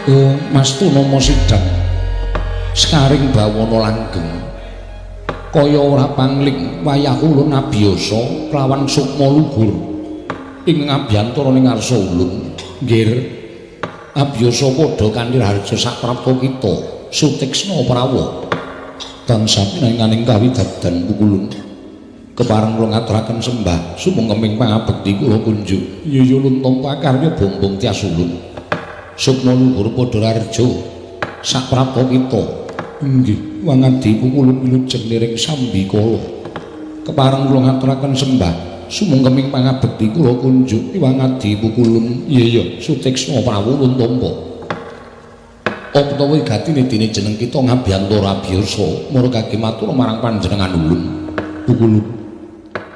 Oh, Mas Tunama sidang sekaring bawana langgeng kaya ora pangling wayah ulun abiyasa kelawan sukma luhur ing ngabiyantara ning ngarsa ulun. Nggir, abiyasa padha kanthi raharja saprapta kita Suteksna Prawa tansah pinanganing kawidadan pukulun. Kepareng kula ngaturaken sembah sumengkeming pangabekti kula kunjuk. Iya ulun tampa karya bombong tias ulun. Sukma luhur padha raharja saprapta kita. Inggih, wangadi pukulun wilujeng niring sambikala. Kepareng kula ngaturaken sembah sumengkeming pangabekti kula kunjuk. Wangadi pukulun. Iya iya Suteksna Prawa ulun tampa. Apa ta wigatine dene jeneng kita ngabiyantara abiyasa mara kage matur marang panjenengan ulun. Pukulun.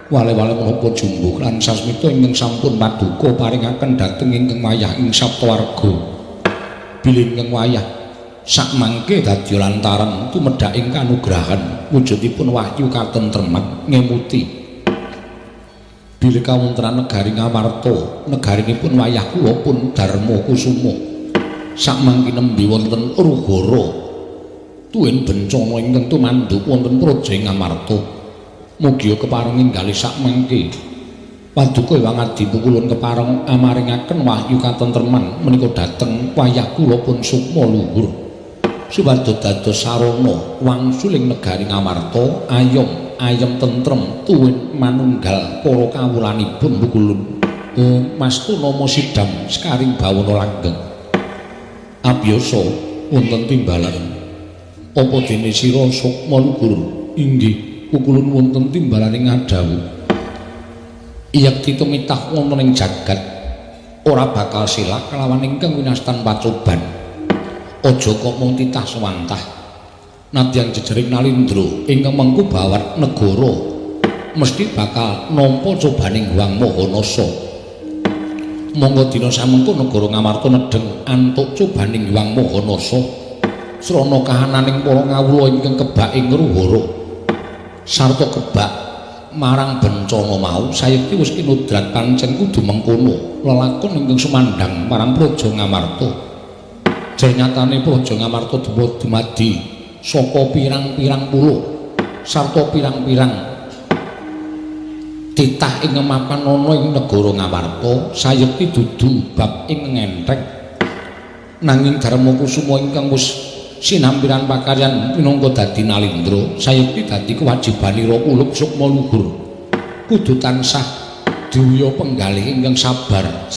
Wale-wale menapa jumbuh lan sasmita ingkang sampun paduka paringaken dhateng ingkang wayah ing saptawarga. Bilih ingkang wayah sakmangke dadi lantaran tumedhaking kanugrahan wujudipun wahyu katentreman ngemuti. Bilih kawontenan negari Ngamarta, negarinipun wayah kula pun Darma Kusuma. Sakmangke nembe wonten Rugara tuwin bencana ingkang tumanduk wonten praja Ngamarta. Mugia kepareng inggalih sakmangke paduka Hyang Adi pukulun kepareng amaringaken wahyu katentreman menika dhateng wayah kula pun sukma luhur supados dados sarana wangsuling negari Ngamarta ayom ayem tentrem tuwin manunggal para kawulanipun pukulun. Oh, Mas Tunama sidang sekaring bawana langgeng abiyasa wonten timbalan. Apa dene sira sukma luhur? Inggih pukulun wonten timbalane ngadhawuh. Yekti tumitah wonten ing jagat ora bakal selak kelawan ingkang winastan pacoban. Aja kok mung titah sewantah. Nadyan jejering Nalindra ingkang mengku bawat negara mesti bakal nampa cobaning Hyang Maha Nasa. Monggo dina samengko negara Ngamarta nedheng antuk cobaning Hyang Maha Nasa srana kahananing para ngawula ingkang kebak ing ngruhara sarta kebak marang bencana mau sayekti wis kinudrat pancen kudu mengkono lelakon ingkang sumandhang marang praja Ngamarta. Janyatane praja Ngamarta dumadi saka pirang-pirang pulo sarta pirang-pirang titah ing mapan ana ing negara Ngamarta sayekti dudu bab ing ngenthek nanging Darma Kusuma ingkang wis sinampiran pakaryan minangka dadi Nalindra sayekti dadi kewajibanira ulup sukma luhur kudu tansah duya penggalih ingkang sabar.